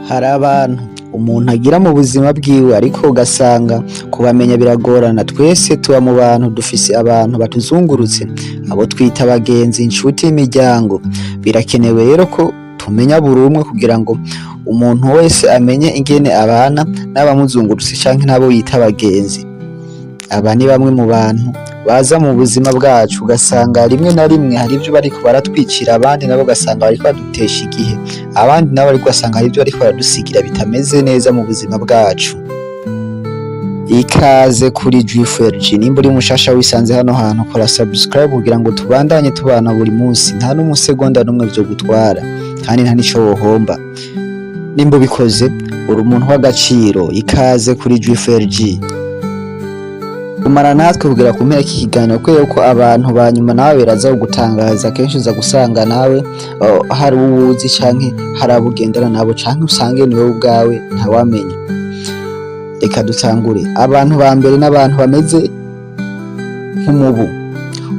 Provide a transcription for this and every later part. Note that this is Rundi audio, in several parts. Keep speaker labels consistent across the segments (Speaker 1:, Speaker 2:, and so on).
Speaker 1: Hari abantu umuntu agira mu buzima bwiwe, ariko ugasanga kubamenya biragorana. Twese tuba mu bantu, dufise abantu batuzungurutse, abo twita abagenzi, inshuti, imiryango. Birakenewe rero ko tumenya buri umwe kugira ngo umuntu wese amenye ingene abana n'abamuzungurutse canke n'abo yita abagenzi. Aba ni bamwe mu bantu baza mu buzima bwacu, ugasanga rimwe na rimwe hari ivyo bariko baratwicira, abandi nabo ugasanga bariko badutesha igihe, abandi nabo ariko ugasanga hari ivyo bariko baradusigira bitameze neza mu buzima bwacu. Ikaze kuri G4G. Nimba uri mushasha wisanze hano hantu, kora subscribe kugira ngo tubandanye tubana buri munsi. Nta n'umusegonda n'umwe vyo gutwara kandi nta nico wohomba. Nimba ubikoze, uri umuntu w'agaciro. Ikaze kuri G4G. Umara natwe kugera ku mpera y'ikiganiro, kubera ko abantu ba nyuma nawe biraza kugutangaza. Kenshi uza gusanga nawe hari uwo uzi canke hari abo ugendana nabo, canke usange ni wowe ubwawe, ntawamenya. Reka dutangure. Abantu ba mbere n'abantu bameze nk'umubu.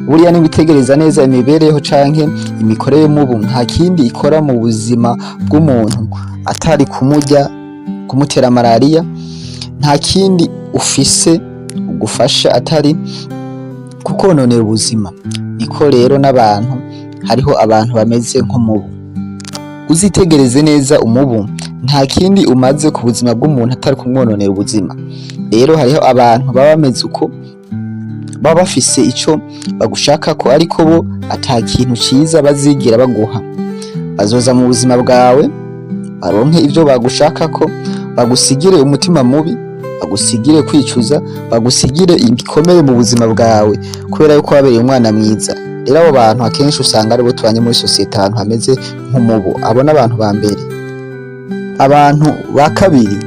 Speaker 1: Buriya nibitegereza neza imibereho canke imikorere y'umubu, nta kindi ikora mu buzima bw'umuntu atari kumurya, kumutera malariya. Nta kindi ufise ugufasha atari kukononera ubuzima. Niko rero n'abantu, hariho abantu bameze nk'umubu. Uzitegereze neza umubu, nta kindi umaze ku buzima bw'umuntu atari kumwononera ubuzima. Rero hariho abantu baba bameze uko, baba bafise ico bagushakako, ariko bo ata kintu ciza bazigira baguha. Bazoza mu buzima bwawe baronke ivyo bagushakako, bagusigire umutima mubi, bagusigire kwicuza, bagusigire ibikomere mu buzima bwawe kubera yuko wabereye umwana mwiza. Rero abo bantu akenshi usanga aribo tubanye muri sosiyete, ahantu hameze nk'umubu. Abo n'abantu ba mbere. Abantu ba kabiri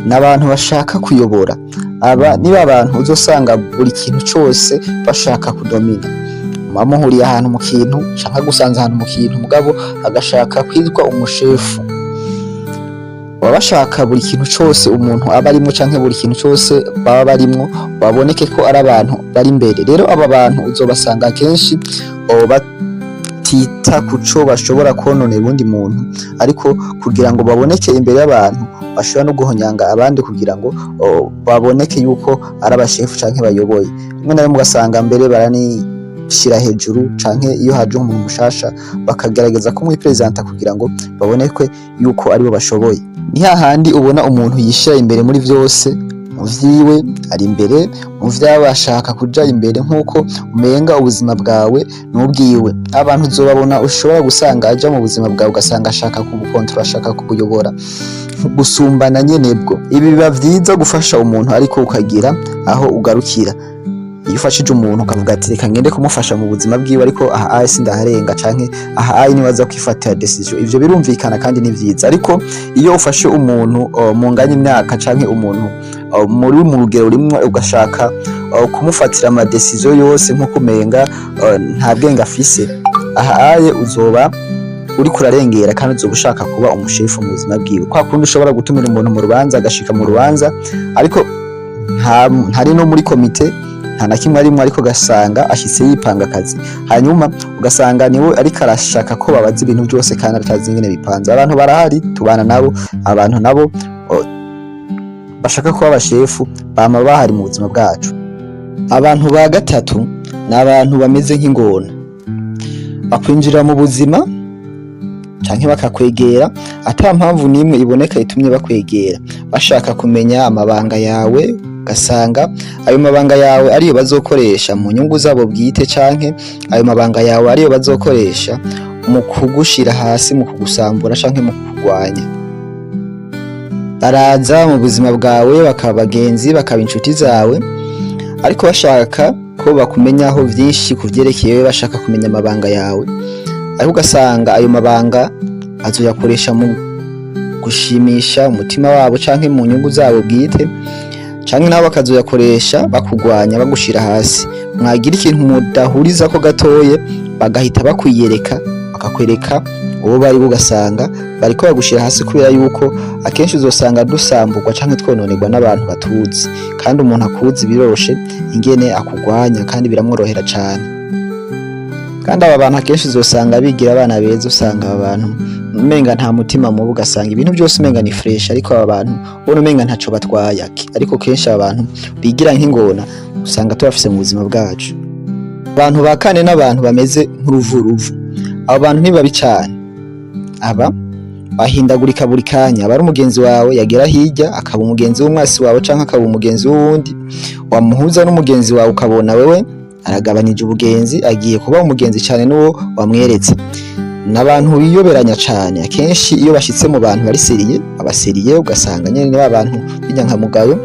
Speaker 1: ni abantu bashaka kuyobora. Aba niba abantu uzosanga buri kintu cose bashaka kudomina. Muba muhuriye ahantu mu kintu canke agusanze ahantu mu kintu, mugabo agashaka kwitwa umushefu. Baba bashaka buri kintu cose umuntu aba arimwo canke buri kintu cose baba barimwo baboneke ko ari abantu bari imbere. Rero aba bantu uzobasanga kenshi batita kuco bashobora kononera uwundi muntu, ariko kugira ngo baboneke imbere y'abantu bashobora no guhonyanga abandi kugira ngo baboneke yuko ari abashefu canke bayoboye. Rimwe na rimwe ugasanga mbere baranishira hejuru, canke iyo haje umuntu mushasha bakagerageza kumwipresenta kugira ngo baboneke yuko aribo bashoboye. Ni hahandi ubona umuntu yishira imbere muri vyose, mu vyiwe ari imbere, mu vyabo ashaka kuja imbere, nk'uko umenga ubuzima bwawe n'ubwiwe. Abantu uzobabona, ushobora gusanga aja mu buzima bwawe ugasanga ashaka kubukontorora, ashaka kubuyobora gusumbana nyene bwo. Ibi biba vyiza gufasha umuntu, ariko ukagira aho ugarukira. Iyo ufashije umuntu ukavuga ati: "Reka ngende kumufasha mu buzima bwiwe, ariko aha aye sindaharenga, canke aha aye niwe aza kwifatira decision", ivyo birumvikana kandi ni vyiza. Ariko iyo ufashe umuntu munganya imyaka canke umuntu muri mu rugero rimwe, ugashaka kumufatira ama decision yose nkuko umenga nta bwenge afise, aha aye uzoba uriko urarengera kandi uzoba ushaka kuba umushefu mu buzima bwiwe. Kwa kundi ushobora gutumira umuntu mu rubanza, agashika mu rubanza ariko ntari no muri komite, nta na kimwe arimwo, ariko ugasanga ashitse yipanga akazi, hanyuma ugasanga niwe ariko arashaka ko babaza ibintu byose kandi atazi ingene bipanze. Abantu barahari, tubana nabo. Abantu nabo bashaka kuba abashefu bama bahari mu buzima bwacu. Abantu ba gatatu ni abantu bameze nk'ingona. Bakwinjira mu buzima canke bakakwegera ata mpamvu n'imwe iboneka itumye bakwegera, bashaka kumenya amabanga yawe. Ugasanga ayo mabanga yawe ariyo bazokoresha mu nyungu zabo bwite, canke ayo mabanga yawe ariyo bazokoresha mu kugushira hasi, mu kugusambura canke mu kukugwanya. Baraza mu buzima bwawe, bakaba abagenzi, bakaba inshuti zawe, ariko bashaka ko bakumenyaho vyinshi kuvyerekeye, bashaka kumenya amabanga yawe. Ariko ugasanga ayo mabanga azoyakoresha mu gushimisha umutima wabo canke mu nyungu zabo bwite, canke nabo bakazoyakoresha bakugwanya, bagushira hasi. Mwagira ikintu mudahurizako gatoye, bagahita bakwiyereka, bakakwereka uwo bari, ugasanga bariko bagushira hasi, kubera yuko akenshi uzosanga dusamburwa canke twononerwa n'abantu batuzi. Kandi umuntu akuzi biroroshe ingene akugwanya kandi biramworohera cane. Kandi aba bantu akenshi uzosanga bigira abana beza. Usanga aba bantu Umenga nta mutima mubi, ugasanga ibintu byose umenga ni fresh, ariko aba bantu ubona umenga ntaco batwaye. Ariko kenshi aba bantu bigira nk'ingona usanga tubafise mu buzima bwacu. Abantu ba kane n'abantu bameze nk'uruvuruvu. Abo bantu ni babi cane. Aba bahindagurika buri kanya. Aba ari umugenzi wawe, yagera hirya akaba umugenzi w'umwasi wawe canke akaba umugenzi w'uwundi. Wamuhuza n'umugenzi wawe, ukabona wewe aragabanije ubugenzi, agiye kuba umugenzi cane n'uwo wamweretse. N'abantu biyoberanya cane. Akenshi iyo bashitse mu bantu bari sérieux, aba sérieux, ugasanga nyene ni ba bantu b'inyankamugayo,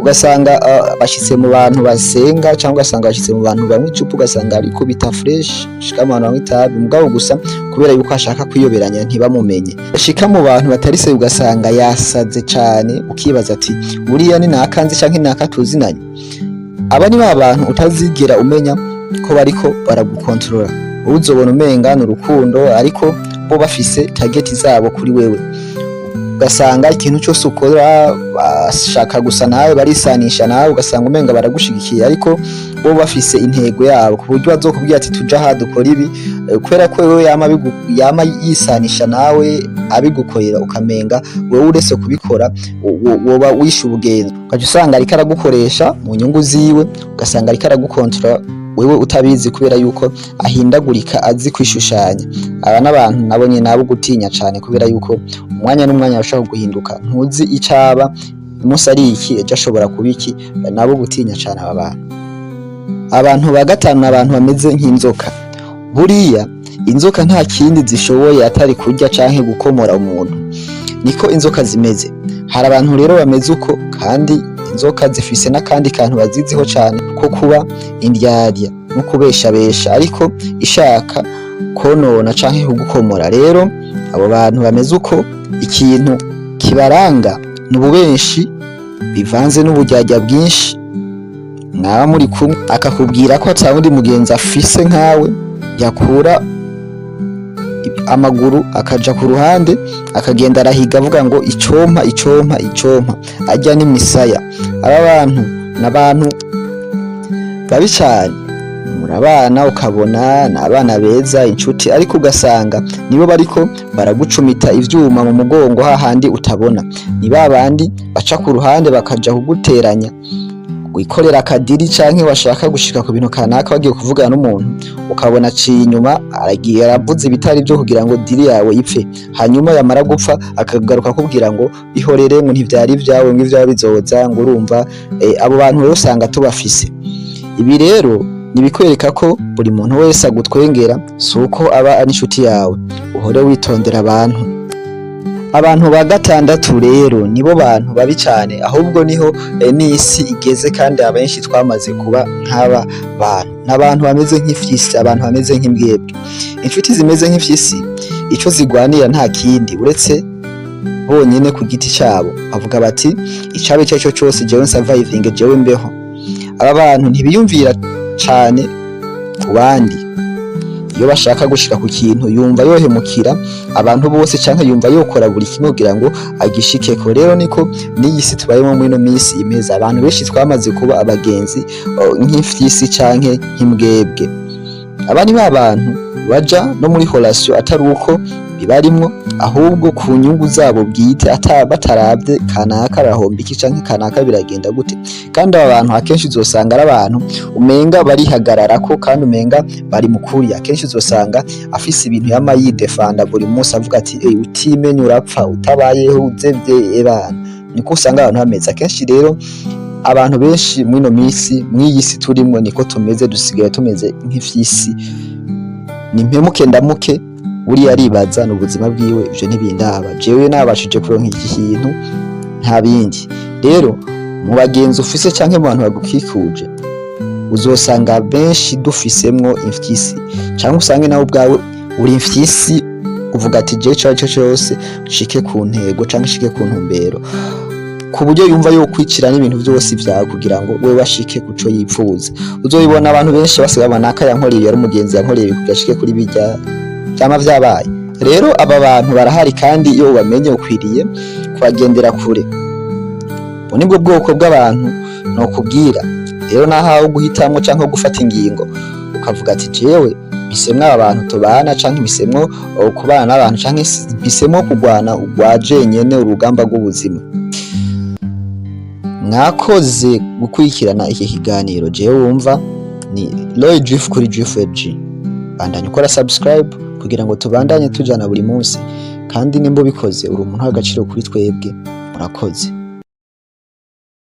Speaker 1: ugasanga bashitse mu bantu basenga, cyangwa ugasanga bashitse mu bantu banywa icupa, ugasanga ariko bita fresh, shika mu bantu banywa itabi, mugabo gusa kubera yuko ashaka kwiyoberanya ntibamumenye. Shika mu bantu batari sérieux, ugasanga yasaze cane, ukibaza ati: "Buriya ni nakanzi canke naka tuzinanye?" Aba ni ba bantu utazigera umenya ko bariko baragukontorora. Uzobona umenga ni urukundo, ariko bo bafise target zabo kuri wewe. Ugasanga ikintu cyose ukora bashaka gusa nawe, barisanisha nawe, ugasanga umenga baragushigikiye, ariko bo bafise intego yabo, ku buryo bazokubwira ati: "Tuja aha dukora ibi." Kubera ko wewe yama yisanisha nawe, abigukorera, ukamenga wewe uretse kubikora woba wishe ubugenzi. Ukaca usanga ariko aragukoresha mu nyungu ziwe, ugasanga ariko aragukontorora wewe utabizi, kubera yuko ahindagurika, azi kwishushanya. Aba n'abantu nabo nyene nabo gutinya cane, kubera yuko umwanya n'umwanya bashobora guhinduka, ntuzi icaba. Umunsi ari iki, ejo ashobora kuba iki. Nabo gutinya cane aba bantu. Abantu ba gatanu ni abantu bameze nk'inzoka. Buriya inzoka nta kindi zishoboye atari kurya canke gukomora umuntu, niko inzoka zimeze. Hari abantu rero bameze uko. Kandi inzoka zifise n'akandi kantu baziziho cane ko kuba indyarya no kubeshabesha, ariko ishaka konona canke kugukomora. Rero abo bantu bameze uko, ikintu kibaranga ni ububenshi bivanze n'uburyarya bwinshi. Mwaba muri kumwe, akakubwira ko ata wundi mugenzi afise nkawe, yakura amaguru akaja ku ruhande, akagenda arahiga avuga ngo: "Icompa, icompa, icompa!" Arya n'imisaya. Aba bantu n'abantu babi cane. Murabana, ukabona ni abana beza, inshuti, ariko ugasanga nibo bariko baragucumita ivyuma mu mugongo hahandi utabona. Ni ba bandi baca ku ruhande bakaja kuguteranya, wikorera akadiri canke washaka gushika ku bintu kanaka, wagiye kuvugana n'umuntu, ukabona aciye inyuma, aragiye aravuze ibitari byo kugira ngo deal yawe ipfe. Hanyuma yamara gupfa, akagaruka akubwira ngo: "Ihorere," ngo "ntivyari ivyawe," ngo "ivyawe bizoza," ngo urumva. Abo bantu rero usanga tubafise. Ibi rero nibikwereka ko buri muntu wese agutwengera si uko aba ari inshuti yawe. Uhore witondera abantu. Abantu ba gatandatu rero nibo bantu babi cane. Ahubwo niho n'isi igeze, kandi abenshi twamaze kuba nk'aba bantu. N'abantu bameze nk'ifyisi, abantu bameze nk'imbwebwe. Inshuti zimeze nk'ifyisi, ico zigwanira nta kindi uretse bonyene ku giti cabo. Bavuga bati: "Icaba ico arico cose, jewe surviving, jewe mbeho." Aba bantu ntibiyumvira cane ku bandi. Iyo bashaka gushika ku kintu, yumva yohemukira abantu bose canke yumva yokora buri kimwe kugira ngo agishikeko. Rero niko n'iyi si tubayemo muri ino minsi imeze. Abantu benshi twamaze kuba abagenzi nk'ifyisi canke nk'imbwebwe. Aba ni ba bantu baja no muri relation atari uko bibarimwo, ahubwo ku nyungu zabo bwite, ata bataravye kanaka arahomba iki canke kanaka biragenda gute. Kandi aba bantu akenshi uzosanga ari abantu umenga barihagararako, kandi umenga bari mu kuri. Akenshi uzosanga afise ibintu yama yidefanda buri munsi, avuga ati: "Eh, utimenye urapfa, utabayeho uzevye ebana." Niko usanga abantu bameze akenshi. Rero abantu benshi mw'ino minsi, mw'iyi si turimwo, niko tumeze. Dusigaye tumeze nk'ifyisi, ni mpemuke ndamuke. Buriya aribaza ni ubuzima bwiwe, ivyo ntibindaba, jewe nabashije kuronka iki kintu, nta bindi. Rero mu bagenzi ufise canke mu bantu bagukikuje, uzosanga benshi dufisemwo imfyisi, canke usange nawe ubwawe uri imfyisi, uvuga ati: "Jewe ico arico cose nshike ku ntego canke nshike ku ntumbero," ku buryo yumva yokwicira n'ibintu vyose vyawe kugira ngo wewe ashike kuco yipfuza. Uzobibona, abantu benshi basigaye babona naka yankoreye, yari umugenzi, yankoreye ibi kugira ashike kuri birya. Vyama vyabaye. Rero aba bantu barahari, kandi iyo ubamenye ukwiriye kubagendera kure. Ubu nibwo bwoko bw'abantu nokubwira. Rero nahawe guhitamwo canke gufata ingingo, ukavuga ati: "Jewe Mpisemwo aba bantu tubana, canke mpisemwo kubana n'abantu, canke mpisemwo kugwana urwa jenyene urugamba rw'ubuzima. Mwakoze gukurikirana iki kiganiro. Jewe wumva ni Roy Drift kuri Drift G. Bandanye ukora subscribe kugira ngo tubandanye tujana buri munsi, kandi nimba ubikoze uri umuntu w'agaciro kuri twebwe. Murakoze.